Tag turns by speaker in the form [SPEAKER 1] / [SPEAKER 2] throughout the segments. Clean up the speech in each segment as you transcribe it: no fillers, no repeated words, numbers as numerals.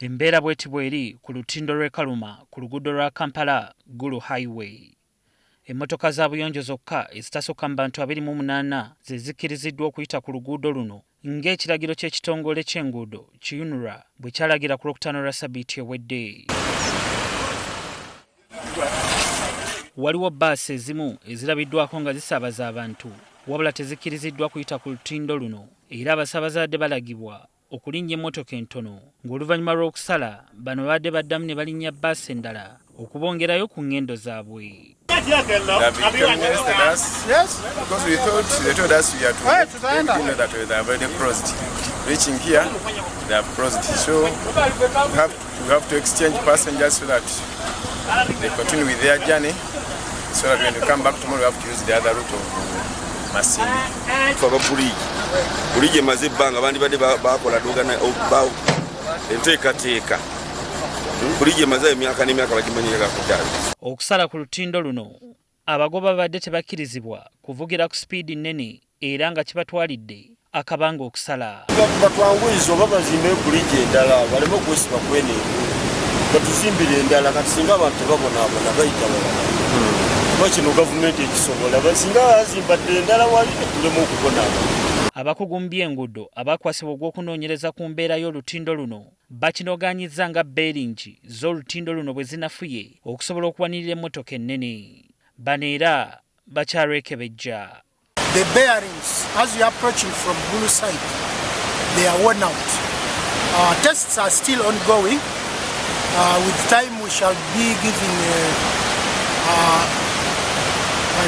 [SPEAKER 1] Embeera bweti bweri ku lutindo lw'e Karuma ku luguudo lwa Kampala Gulu Highway. Emmotoka za buyonjo zokka ezitasukka mu bantu 28 ze zikkiriziddwa okuyita ku luguudo luno ng'ekiragiro ky'ekitongole ky'enguudo ki UNRA bwe kyalagira ku Lwokutaano lwa sabiiti ewedde. Waliwo bbaasi ezimu ezirabiddwako nga zisaabaza abantu wabula tezikkiriziddwa kuyita ku lutindo luno era abasaabaze badde balagibwa okulinnya emmotoka entono ng'oluvannyuma lw'okusala bano babadde baddamu ne balinnya bbaasi endala okubongerayo ku ng'endo zaabwe.
[SPEAKER 2] Aba bridge bridge emaze ebbanga bandibadde bakola enteekateeka bridge emaze emyaka n'emyaka bagimanyiraga kuddaabiriza.
[SPEAKER 1] Okusala ku lutindo luno abagoba babadde tebakkirizibwa kuvugira ku sipiidi nnene era nga kibatwalidde akabanga okusala.
[SPEAKER 3] Batwanguyize oba bazimbe bridge endala baleme okwesiba kweno enguudo batuzimbire endala kati singa abantu tebabonaabona bayita balala kuba kino gavumenti ekisobola singa bazimbadde endala wali tuleme okubonaabona.
[SPEAKER 1] Abakugu mu by'enguudo abakwasibwa ogw'okunoonyereza ku mbeera y'olutindo luno bakinogaanyizza nga beeringi z'olutindo luno bwe zinafuye okusobola okuwanirira emmotoka ennene. Bano era bakyalwekebejja.
[SPEAKER 4] The bearings, as you are approaching from Gulu side, they are worn out. Tests are still ongoing. With time we shall be giving a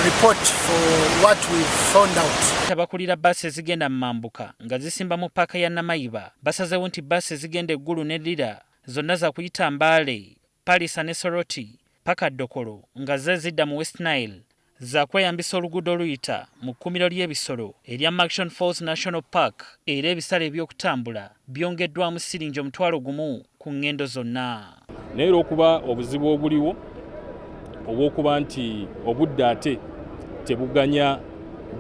[SPEAKER 4] report for what we've found out.
[SPEAKER 1] Abakulira bbaasi ezigenda mu mambuka nga zisimba mu ppaaka ya Namayiba basazeewo nti bbaasi ezigenda e Gulu ne Lira zonna za kuyita Mbale, Palisa ne Soroti paka Dokolo nga zo ezidda mu West Nile za kweyambisa oluguudo oluyita mu kkuumiro ly'ebisolo erya Murchison Falls National Park era ebisale eby'okutambula byongeddwamu siringi 10,000 ku ng'endo zonna.
[SPEAKER 5] Naye olw'okuba obuzibu obuliwo obw'okuba nti obudde ate tebuganya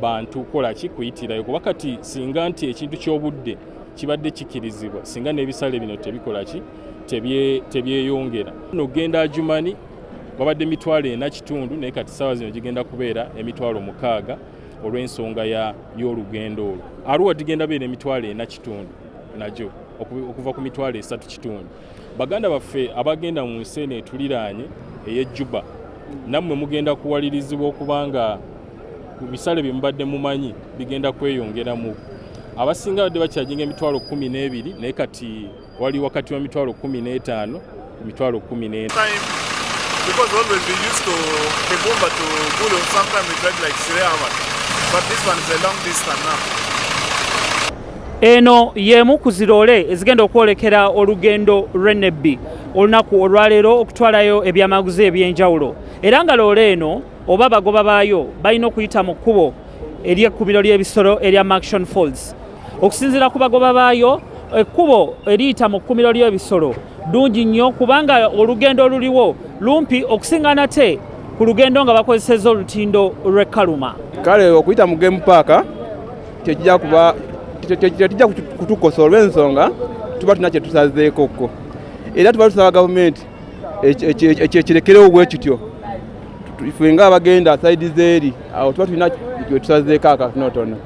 [SPEAKER 5] bantu kukola ki kuyitirayo, kuba kati singa nti ekintu ky'obudde kibadde kikirizibwa singa n'ebisale bino tebikola ki tebyeyongera. Nogenda Adjumani babadde 4,500 naye kati ssaawa zino gigenda kubeera 60,000 olw'ensonga y'olugendo olwo. Arua gigenda beera 4,500 nagyo okuva ku 3,500. Baganda baffe abagenda mu nsi eno etuliraanye ey'e Juba nammwe mugenda kuwalirizibwa okubanga ku bisale bye mubadde mumanyi bigenda kweyongeramu. Abasinga badde bakyajinga 12,000 naye kati wali wakati wa 15,000 ku 14,000.
[SPEAKER 6] Because always we used to Kibumba to Gulu, sometimes we drive like 3 hours. But this one is a long distance now.
[SPEAKER 1] Eno y'emu ku ziroole ezigenda okwolekera olugendo lw'Ennebbi olunaku olwaleero okutwalayo ebyamaguzi eby'enjawulo, era nga loole eno oba abagoba baayo balina okuyita mu kkubo ery'ekkuumiro ly'ebisolo erya Murchison Falls. Okusinziira ku bagoba baayo, ekkubo eriyita mu kkuumiro ly'ebisolo ddungi nnyo kubanga olugendo oluliwo lumpi okusinga nate ku lugendo nga bakozesezza olutindo lw'e Karuma.
[SPEAKER 7] Kale okuyita mu game park tekijja kuba tekijja kutukosa olw'ensonga tuba tulina kye tusazeeko ko, era tuba tusaba gavumenti ekirekerewo bwe kityo. Ffe ng'abagenda side z'eri awo tuba tulina kye tusazeeko akatonotono.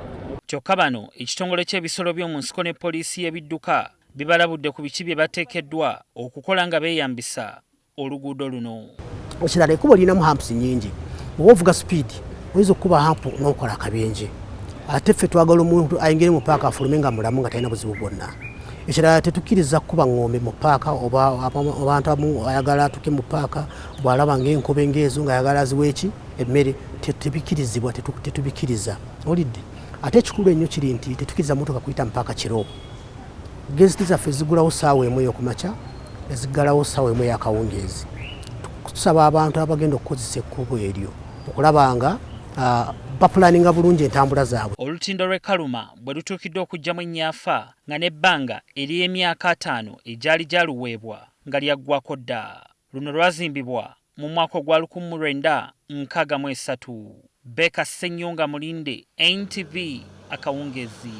[SPEAKER 1] Kyokka bano ekitongole ky'ebisolo by'omu nsiko ne poliisi y'ebidduka bibalabudde ku biki bye bateekeddwa okukola nga beeyambisa oluguudo luno.
[SPEAKER 8] Ekirala, ekkubo lirinamu humps nnyingi. Bw'oba ovuga speed oyinza okukuba hump n'okola akabenje, ate ffe twagala omuntu ayingire mu paaka afulume nga mulamu nga talina buzibu bwonna. Ekirala, tetukkiriza kukuba ŋŋombe mu paaka oba abantu abamu ayagala atuke mu paaka bw'alaba ng'enkobe ng'ezo ng'ayagala aziwe eki emmere, tebikkirizibwa, tetubikkiriza. Olidde. Ate ekikulu ennyo kiri nti tetukkiriza mmotoka kuyita mu paaka kiro. Geeti zaffe zigulawo ssaawa 1 ey'okumakya, eziggalawo ssaawa 1 ey'akawungeezi. Tusaba abantu abagenda okukozesa ekkubo eryo okulaba nga bapulaninga bulungi entambula zaabwe.
[SPEAKER 1] Olutindo lw'e Karuma bwe lutuukiddwa okuggyamu ennyaafa nga n'ebbanga ery'emyaka 50 egyali gyaluweebwa nga lyaggwako dda. Luno lwazimbibwa mu mwaka ogwa 1963. Beka Ssenyonga Mulinde, NTV, akawungeezi.